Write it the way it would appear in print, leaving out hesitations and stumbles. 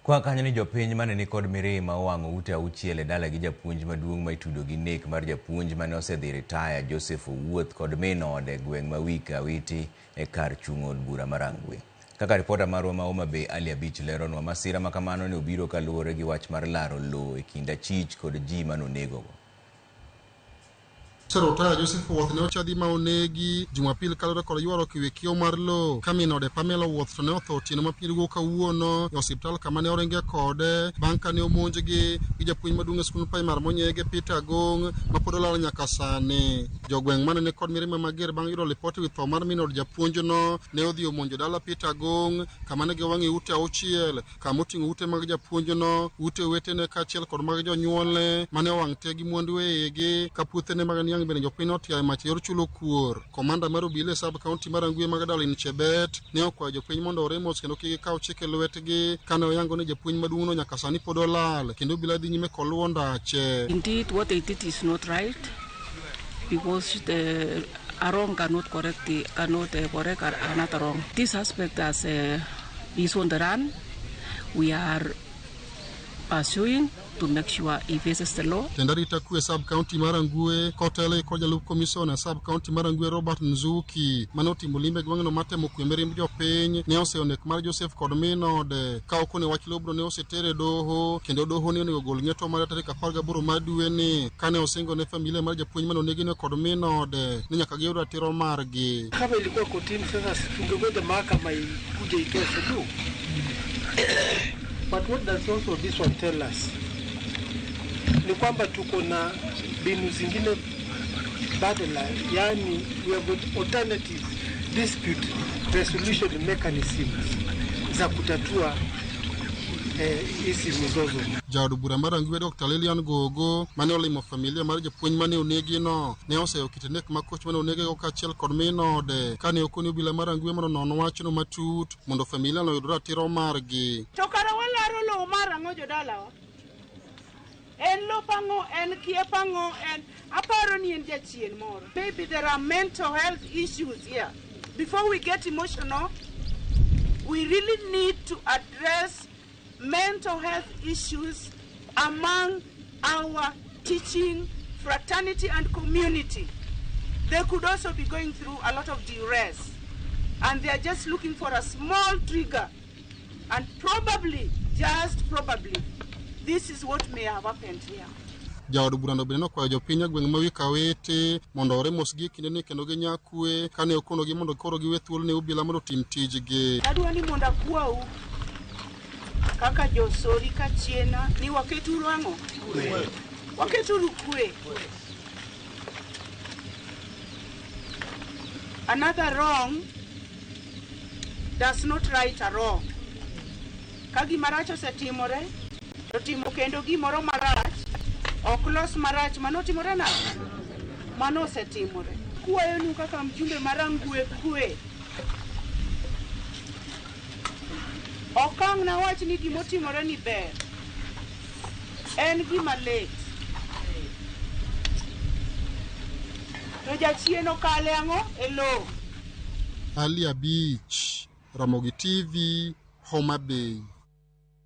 Kwa kanyo ni jopiny mane nikod mirima owang'o ute 6 e dalagi japuonj maduong' ma itudo gi nek mar japuonj mane osedhi ritaya Joseph Owuoth kod min ode e gweng' ma Wika Awiti e kar chung' od bura ma Rangwe. Kaka ripota marwa ma Homa Bay Ali Abich leronwa, masira ma kamano ne obiro kaluwore gi wach mar laro lowo e kind achich kod ji manonegogo. Serotaya Joseph Owuoth ne ochadhi ma onegi Jumapil kaluwore kod ywaruok ewi kiewo mar lowo ka min ode Pamela Owuoth to ne otho otieno ma piny rugo kawuono e osiptal kama ne oringe kode bang' ka ne omonjgi gi japuonj maduong' e skund primar Monyege Peter Agong' ma pod olal nyaka sani. Jogweng' mane ni kod mirima mager bang' yudo lipot ewi tho mar min od japuonjno ne odhi omonjo dala Peter Agong' kama ne giwang'e ute 6 kama oting'o ute mag japuonjno, ute owetene kaachiel kod mag jonyuolne mane owang' te gi mwandu e igi, ka puothene mag niang' bende jopiny notiayo mach e yor chulo kuor. Komanda mar obila e sub county mar Rangwe Magdalene Chebet ne okwayo jopiny mondo ore mos kendo kik gikaw chik e lwetgi kane oyango ni japuonj maduong'no nyaka sani pod olal kendo obila dhi nyime kod luwo ndache. Indeed, what they did is not right because the a wrong cannot correct the, cannot correct another wrong. This suspect has is on the run. We are pursuing to make sure he faces the law. Tend arita kwe sub county mar Rangwe kotelo kod jalup komisona sub county mar Rangwe Robert Nzuki mane otimo limbe gweng'no mar temo kwe mirimb jopiny ne oseyo nek mar Joseph kod min ode ka okone wach lobno ne oseter e doho kendo doho ne onego gol ng'eto mare tarik 18 mar dweni kane osingo ne familia mar japuonj mane onegino kod min ode ni nyaka giyud ratiro margi. Kama ilikuwa kotini, sasa tungengoja mahakama ikuje itoe suluhu. But what does also this one tell us? Ni kwamba tuko na mbinu zingine badala, yani we have got alternative dispute resolution mechanisms za kutatua hizi mizozo. Jaod bura mar Rangwe Dr. Lilian Gogo mane olimo familia mar japuonj mane onegino ne oseyo kit nek ma koch mane onegego kaachiel kod min ode kane okoni obila mar Rangwe mondo onon wachno matut mondo familia no oyud ratiro margi. To kara walaro lowo mar ang'o jodalawa? En lop ang'o, en kiep ang'o, en aparo ni en jachien moro. Maybe there are mental health issues here. Before we get emotional, we really need to address mental health issues among our teaching fraternity and community. They could also be going through a lot of duress, and they are just looking for a small trigger, and probably, just probably, this is what may have happened here. Jaod burano bende nokwayo jopiny e gweng' ma Wika Awiti mondo ore mos gi e kindeni kendo ginya kwe kane okonogi mondo koro giwe thuolo ne obila mondo otim tijgi. Adwa ni mondo akwau kaka josori kachiena ni waketuru ang'o? Waketuru kwe. Another wrong does not right a wrong. Ka gima rach osetimore, to timo kendo gimoro marach ok los marach mano otimore nade? Mano osetimore. Kwayonu kaka mjumbe mar Rangwe kwe. Ok ang' nawach ni gimotimore ni ber. En gima lit. To jachien okale ang'o? E lowo. Ali Abich, Ramogi TV, Homa Bay.